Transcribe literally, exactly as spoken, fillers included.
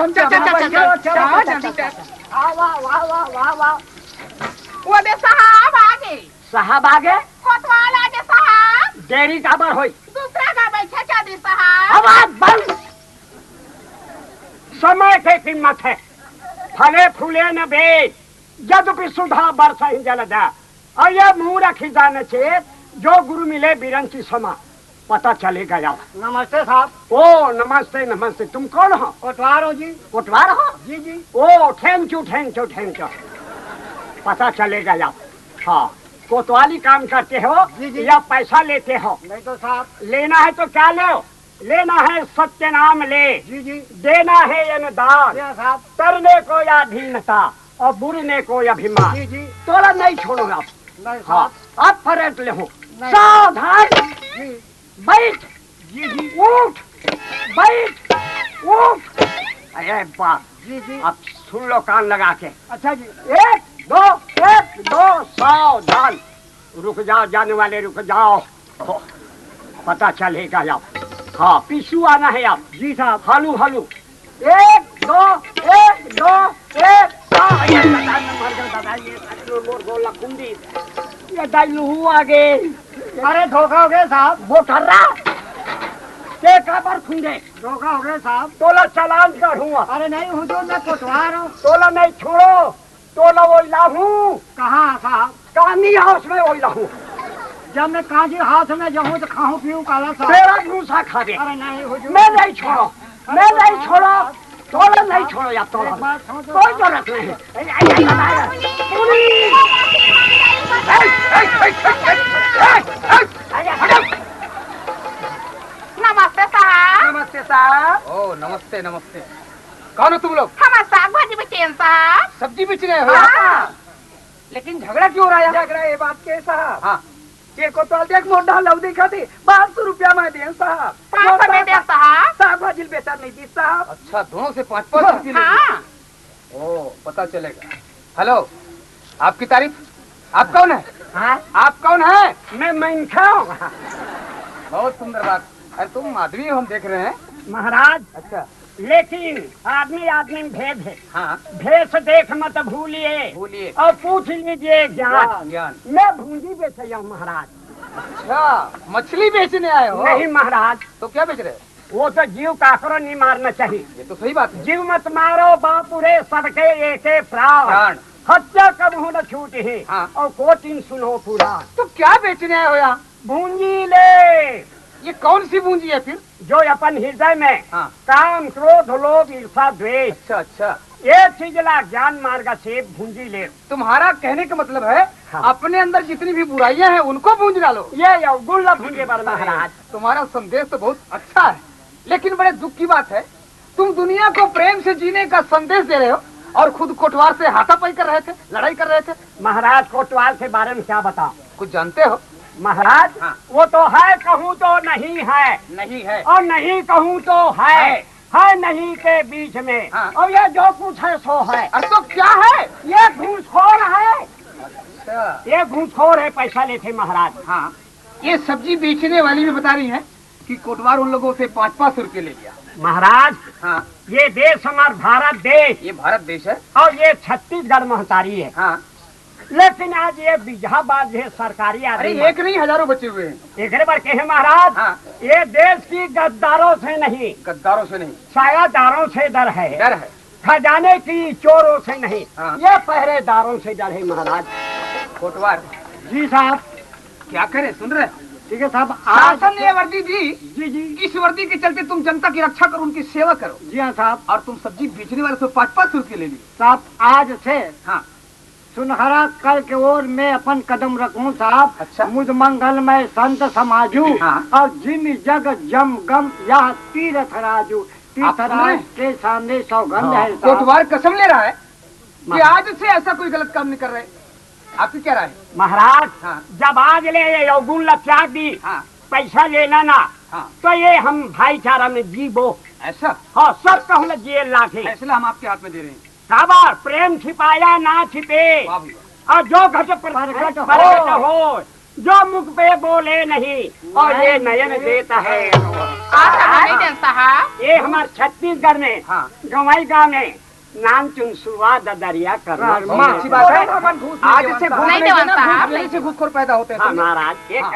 चल, चल, चल, चल, चल, चल, चल, चल, चल। वाह, वाह, वाह, वाह, वाह, वाह। वो दे साहब आगे। साहब आगे? कोतवाल आगे साहब। देरी काबर होई? दूसरा का बैठे चौधरी साहब। आवाज बंद। समय के कीमत है, फले फूले न बेच, यद्यपि सुधा बरसहि जलदा। और ये मूरख ही जाने चेत, जो गुरु मिले बिरंची समा। पता चलेगा यार। नमस्ते साहब। ओ नमस्ते, नमस्ते। तुम कौन हो? कोटवार हो जी। कोटवार हो? जी, जी। ओ thank you, thank you, thank you। पता चलेगा यार। हाँ, कोतवाली काम करते हो जी, जी। या पैसा लेते हो? नहीं तो साहब। लेना है तो क्या लो, लेना है सत्य नाम ले। जी, जी। देना है अनुदान। जी हाँ साहब। तरने को या अधीनता और बुरने को अभिमान। जी, जी। तोला नहीं छोड़ो आप। नहीं हाँ, साहब। आप फरेट ले हो। नहीं। सावधान। जी। बैठ। जी, जी। उठ। बैठ। उठ। अरे बाप। जी, जी। अब सुन लो कान लगा के। अच्छा जी। एक, दो, एक, दो, सावधान। रुक जाओ, जाने वाले, रुक जाओ। पता चलेगा आप। हाँ, पीछू आना है आप। जी साहब। हालू, हालू। एक, दो, एक, दो, एक, दो। ये दादा, ये मर गया दादा, ये दादा, मोर गोला खुंदी। ये दाई लुहू आ गए। अरे, धोखा हो गया साहब। वो कर रहा। के काबर खुंदे? धोखा हो गया साहब। तोला चालान चढ़ूंगा। अरे नहीं हुजूर, मैं कोतवार हूँ। तोला नहीं छोड़ो। तोला वही लाहूं। कहाँ साहब? कानी हाउस में वही लाहूं। जब मैं काजी हाउस में जाऊँ तो खाऊं पीऊं काला साहब। तेरा भूसा खावे। अरे नहीं हुजूर। मैं नहीं छोड़ो, मैं नहीं छोड़ो, तोला नहीं छोड़ो यार, तोला। एक बात सुनो तो कोई साहब। जरूरत नहीं। ए, ए, ए, ए, ए, पुलिस। ए, ए, ए, ए, ए, ए, ए, ए, हटो। नमस्ते साहब। नमस्ते साहब। ओ, नमस्ते, नमस्ते। कौन हो तुम लोग? हम साग भाजी बेचेन साहब। सब्जी बेच रहे हो? हाँ। लेकिन झगड़ा क्यों हो रहा है? झगड़ा ये बात के साहब। हाँ। ये कोतवाल देख मोटा लव दिखा थी, पाँच सौ रुपया मैं देन साहब। पाँच सौ में दे साहब। साग भाजी बेचा नहीं दी साहब। अच्छा, दोनों से पाँच पाँच सौ रुपये ले हाँ। लिए। ओ, पता चलेगा। हेलो, आपकी तारीफ। आप कौन है? हाँ? आप कौन है? मैं मनखा हूँ। बहुत सुंदर बात। अरे, तुम आदमी हो, हम देख रहे हैं। महाराज, अच्छा। लेकिन आदमी आदमी में भेद है। हाँ। भेष देख मत भूलिए। भूलिए। और पूछ लीजिए ज्ञान। ज्ञान। मैं भूंजी बेचैया हूँ महाराज। अच्छा, मछली बेचने आए हो? नहीं महाराज। तो क्या बेच रहे हो? वो तो जीव काकरो नहीं मारना चाहिए। ये तो सही बात है। जीव मत मारो बापू रे, सबके एके प्राण। प्राण। हत्या कबहू न छूटही। हाँ। और कोटिन सुनो पुराण। तो क्या बेचने आए हो यहाँ? भूंजी ले। ये कौन सी भूंजी है फिर? जो अपन हृदय में हाँ। काम, क्रोध, लोभ, ईर्षा, द्वेष, अच्छा, अच्छा। ये चीज ला ज्ञान मार्ग से भूंजी ले। तुम्हारा कहने का मतलब है, हाँ। अपने अंदर जितनी भी बुराइयां हैं, उनको भूंज डालो। ये अवगुण ला भूंजे बर महाराज। तुम्हारा संदेश तो बहुत अच्छा है, लेकिन बड़े दुख की बात है, तुम दुनिया को प्रेम से जीने का संदेश दे रहे हो और खुद कोटवार से हाथापाई कर रहे थे, लड़ाई कर रहे थे। महाराज, कोटवाल के बारे में क्या बताऊं? कुछ जानते हो? महाराज, हाँ। वो तो है कहूँ तो नहीं है, नहीं है। और नहीं कहूँ तो है, है। है नहीं के बीच में। हाँ। और ये जो कुछ है सो है। अरे तो क्या है? ये घूसखोर है। अच्छा। ये घूसखोर है, पैसा लेते महाराज। हाँ, ये सब्जी बेचने वाली भी बता रही है कि कोटवार उन लोगों से पाँच पाँच सौ रुपये ले लिया। महाराज, हाँ। ये देश हमारा भारत देश। ये भारत देश है। और ये छत्तीसगढ़ महतारी है। हाँ। लेकिन आज ये बीघा बाज है, सरकारी अरे, आदमी। एक नहीं, हजारों बचे हुए हैं। एकरे बर कहे महाराज, हाँ। ये देश की गद्दारों से नहीं, गद्दारों से नहीं। सायादारों से डर है। डर है। खजाने की चोरों से नहीं, हाँ। ये पहरेदारों से डर है महाराज। कोटवार। जी साहब। क्या करें, सुन रहे? ठीक है साहब, आज शासन ने वर्दी दी, जी, जी। इस वर्दी के चलते तुम जनता की रक्षा करो, उनकी सेवा करो। जी हाँ साहब। और तुम सब्जी बेचने वाले से पाँच पाँच सौ रुपये ले लिए। साहब, आज से हाँ। सुनहरा कल के ओर में अपन कदम रखूं साहब। अच्छा। मुझ मंगल में संत समाजू हाँ। और जिन जग जम गम यह तीरथ राजू। आप सुन रहे तीर्थराज हैं? के सामने सौगंध हाँ। है साहब। कोटवार कसम ले रहा है कि हाँ। आज से ऐसा कोई गलत काम नहीं कर रहे। आपकी क्या राय है? महाराज, हाँ। जब आज ले ये अवगुण ला त्याग दी, हाँ। पैसा लेना ना, हाँ। तो ये हम भाईचारा में जीबो। ऐसा? हाँ, सब कहूँ ला जिए लागे। फैसला हम आपके हाथ में दे रहे हैं। काबर प्रेम छिपाया ना छिपे। वाह भाई वाह। और जो घट पर प्रगट हो। प्रगट हो, जो मुख पे बोले नहीं, और ये नयन देता है। आज हम नहीं देन साहब। ये हमार छत्तीसगढ़ में हाँ। गंवाई गांव में नानचुन सुआ ददरिया करना हाँ, माँ, अच्छी बात है। आज से घूस नहीं देवन साहब। घूसखोर पैदा होते हैं। हाँ, महाराज, ये हाँ।